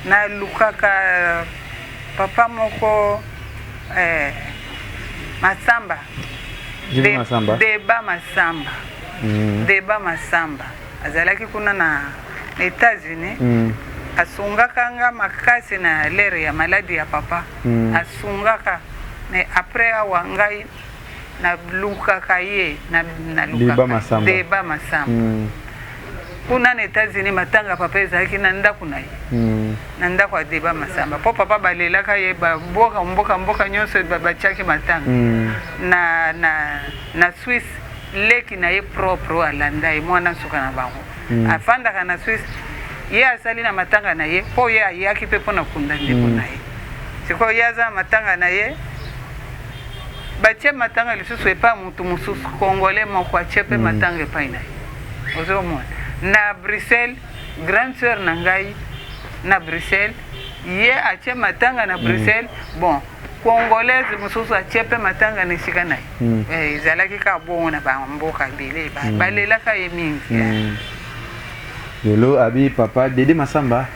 nalukaka papa moko, Masamba. Masamba. Deba Masamba. Deba Masamba azalaki kuna na États-Unis. Asungaka nga makasi na l'heure ya maladie ya papa. Asungaka, mais après awa ngai nalukaka ye. Deba Masamba. Deba Masamba. Kuna na États-Unis, matanga papa ezalaki na ndako na ye, na ndako ya Deba Masamba, mpo papa balelaka ye bamboka mboka mboka nyonso batiaki matanga. Na Swisse, leki na ye propre oyo alanda ye, mwana nsuka na bango, afandaka na Swisse, ye asali na matanga na ye, mpo ye ayaki mpe mpona kunda ndeko na ye. Sikoyo ye aza na matanga na ye, batie matanga lisusu epai motu mosusu, Congolais moko atie mpe matanga epai na ye. Ozomona, na Bruxelles, grande sœur na ngai na Bruxelles, ye atie matanga na Bruxelles. Bon, Congolaise mosusu atie mpe matanga na esika na ye. Ezalaki kaka bongo na bamboka ebele, balelaka ye mingi. Lelo abi papa Dede Masamba.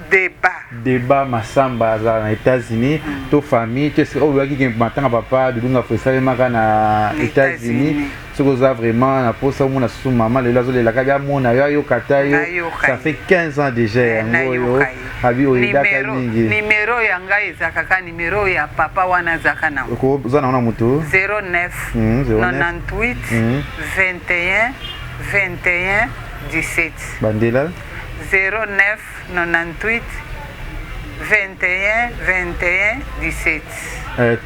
Deba. Deba Masamba azala na États-Unis. To famille to esika oyo oyaki matanga papa Dudunga fo esalemaka na États-Unis. Soki oza vraiment na posa omona susu mama, lelo azolelaka, bi amona yo, ayoka ta yo. Ça fait 15 ans déjà yango oyo abi oyedaka mingi. Nimero ya ngai eza kaka nimero ya papa wana azaka nango. Oza nango na motu? 09 98 21 21 17. Bandela. 09 98 21 21 17.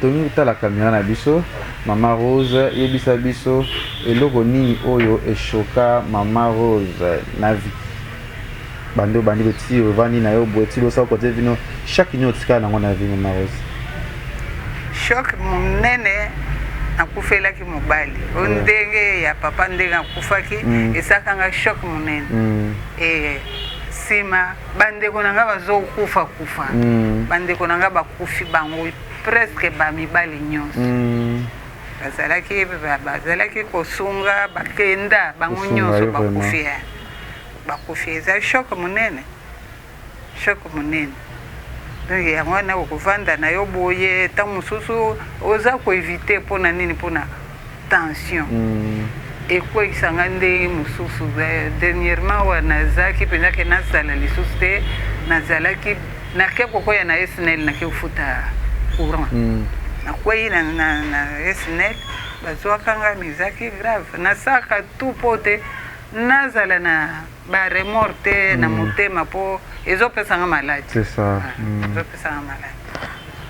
Tolingi kotala kamera na biso. Mama Rose, yebisa biso eloko nini oyo eshoka mama Rose na vie, bandi obandi beti ovandi na yo boye ti losaka kote vino chaque nini otikala nango na vie, mama Rose? Choc monene, akufelaki mobali o ndenge ya papa, ndenge akufaki, esakanga choc monene. Nsima bandeko na ngai bazokufa kufa. Bandeko na ngai bakufi bango presque bamibali nyonso. Bazalaki kosunga, bakenda bango nyonso, bakufi, bakufi. Eza choc monene, choc monene. Donc yango wana okovanda na yo boye, ntango mosusu oza koéviter. Mpona nini? Mpona tension ekweyisanga ndenge mosusu. Dernièrement awa nazalaki mpenza ke nazala lisusu te. Nazalaki nake kokwea na SNEL, nake kofuta courant. Nakwei na SNEL, bazwaka ngai, mais ezalaki grave. Nasalaka tout mpo te nazala na baremords te na motema, mpo ezopesanga maladie. C'est ça. Ezopesanga maladie.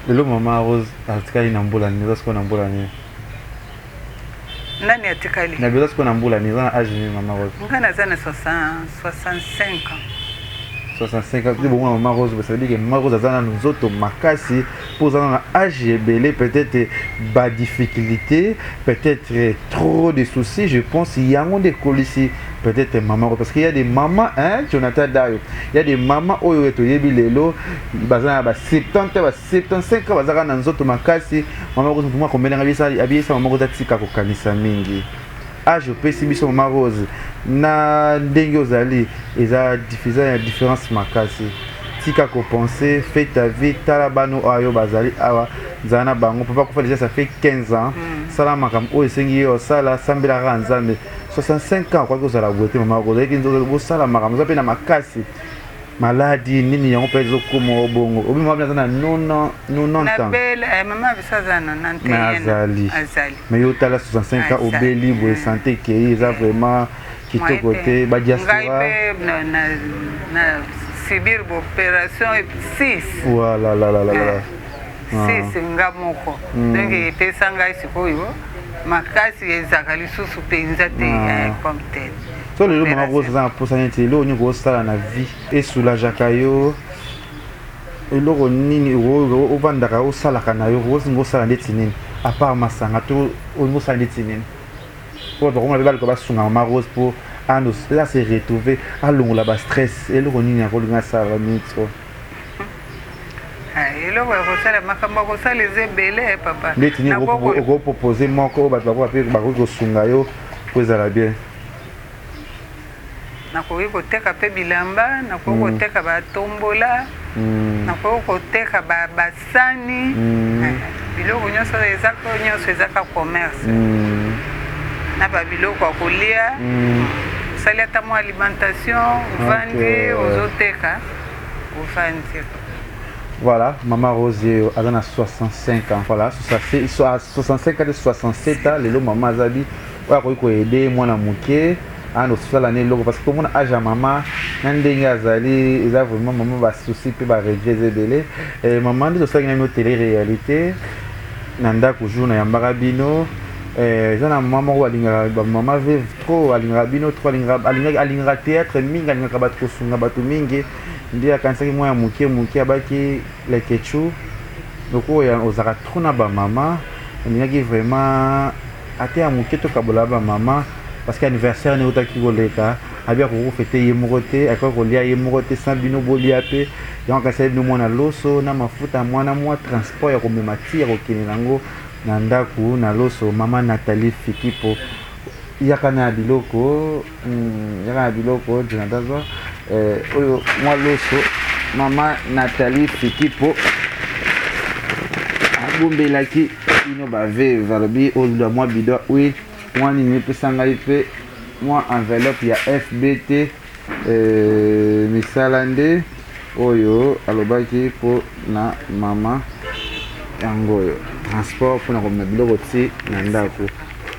Lelo mama Rose atikali na mbula nini? Oza sikoyo na mbula nini? Nani atikali? Na oza sikoyo na mbula nini? Oza na age nini, mama Rose? Ngai naza na 65 ans. 65 ans bongo na mama Rose, ça veut dire que mama Rose aza nanu nzoto makasi, mpo oza na age ebele, peut-être badifficulté, peut-être trop de soucis, je pense yango nde ekolisi peut-être mama Rose, parce qu'il y a des mamans, hein, Jonathan Dayo, il y a des mamans oyo toyebi lelo baza na ba 70, ba 75 ans, bazaka na nzoto makasi. Mama Rose, motu moko akomelanga abiyesa mama Rose atika kokanisa mingi. Age opesi biso, mama Rose, na ndenge ozali, eza eza ya différence makasi. Tika kopenser, fais ta vie, tala bano oyo bazali awa, nzala na bango. Papa kufa déjà ça fait 15 ans. Sala makambo oyo esengi yo osala, sambelaka Nzambe. 65 ans okoki kozala boye te mama, ozalaki nzoto bosala makambo oza mpe na makasi. Maladi nini yango mpe ezokoma obongo obi mama aza na 90 ans. Nabela mama biso aza na 91. Mais azali. Azali. Mais yo tala, 65 ans, obeli boye, santé ekei, eza vraiment kitoko te. Badiaspora ngai mpe na subir baopération 6. Voilà, la la la la. 6 nga moko. Donc epesa ngai sikoyo makasi ezalaka lisusu mpenza te comme tel. So lelo mama Rose aza na mposa neti eloko nini kosala na vie esoulageaka yo? Eloko nini ovandaka osalaka na yo, ozinga osala ndeti nini à part masanga, to olingi osala ndeti nini po bato bakomona mpe baluka basunga mama Rose mpo ase retrouver, alongola bastress? Eloko nini akolinga asala minute oyo? Eloko ya kosala, makambo ya kosala eza ebele, papa. Ndeti nini okopropose moko oyo bato bakoka mpe bakoki kosunga yo po ezala bien? Nakoki koteka mpe bilamba, nakoki koteka batombola, nakoki koteka basani, biloko nyonso eza, nyonso ezaka commerce na babiloko ya kolia. Osali ata mwa alimentation, ovandi, ozoteka, ovandi. Voilà, Maman Rose aza na 65 ans. Voilà, 65 ans, 67 ans. Lelo mama azabi oyo akoki koaider mwana moke anda osala na eloko, parce que tomona age ya mama na ndenge azali, eza vraiment mama basouci mpe baregret eza ebele. Mama, nde tosalaki na bino télé réalité na ndako jour nayambaka bino, eza na mama moko alingaka bamama veuve trop, alingaka bino trop, alingaka théâtre mingi, alingaka bato, kosunga bato mingi. Nde akanisaki mwa ya moke moke, abaki Lekechu lokola ozalaka trop na bamama, alingaki vraiment ate ya moke tokabola bamama, parce que anniversaire ne eutaki koleka, abi akoki kofêter ye moko te, akoki kolia ye moko te sans bino bolia. Mpe yango akasaki bino mwana loso na mafuta, mwana mwa transport ya komema ti ya kokende nango na ndako na loso. Mama Nathalie Fikipo, yaka na ya biloko, yaka na biloko. Jonathan zwa oyo mwa loso mama Nathalie Fikipo abombelaki bino baveuve. Alobi ozwa mwa bidon huile, mwa nini, epesa ngai mpe mwa enveloppe ya FBT misala nde oyo alobaki mpo na mama. Yango oyo transport mpona komema biloko ti na ndako.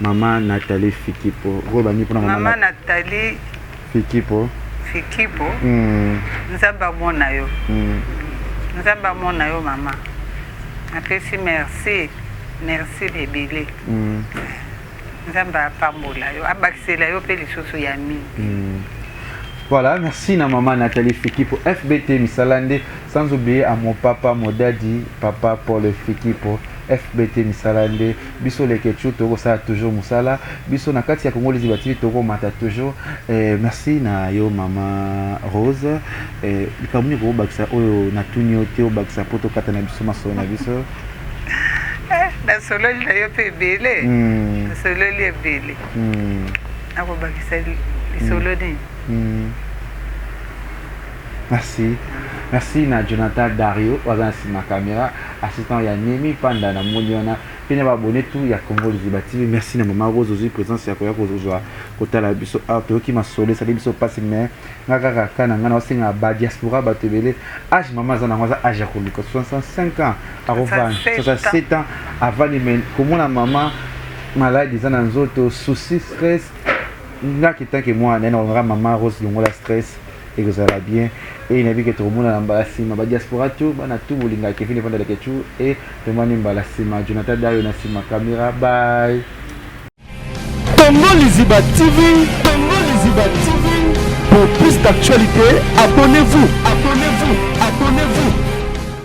Mama Nathalie Fikipo, okoloba nini mpona mama Nathalie Fikipo? Fikipo, Nzambe amona yo. Nzambe amona yo mama. Napesi merci, merci ebele. Nzambe apambola yo, abakisela yo mpe lisusu ya mingi. Voilà, merci na maman Nathalie Fikipo, FBT Misalande, sans oublier à mon papa, mon daddy, papa Paul Fikipo, FBT Misalande. Biso Lekechu, tokosala toujours musala, biso na kati ya Congo Liziba TV tokomata toujours. Merci na yo mama Rose. Likambo nini okobakisa oyo natuni yo te, obakisa po tokata na biso masolo na biso? Nasololi na yo mpe ebele. Nasololi ebele. Nakobakisa lisolo nini? Merci. Merci na Jonathan Dario, oyo aza na nsima caméra, assistant ya Nemi Panda na moni wana, mpe na baabonné tout ya Congo Liziba TV. Merci na mama Rose, ozwi présence ya koya kozwa kotala biso awa. Toyoki masolo, esali biso mpasi, mais nga kaka ka na ngai naosenga badiaspora, bato ebele, age mama aza nango aza age ya koluka 65 ans, akovanda 67 ans avandi, mais komona mama maladi eza na nzoto, souci, stress. Nga kitanke mwana naye nakolingaka mama Rose longola stress, ekozala bien. E nayebi ke tokomona na mbala nsima. Badiaspora tout, bana tout bolingaka Kevin Evandaleke tout, e tomani mbala nsima. Jonathan Dayo na nsima caméra, bye. Congo Liziba TV, Congo Liziba TV. Pour plus d'actualités, abonnez-vous, abonnez-vous, abonnez-vous.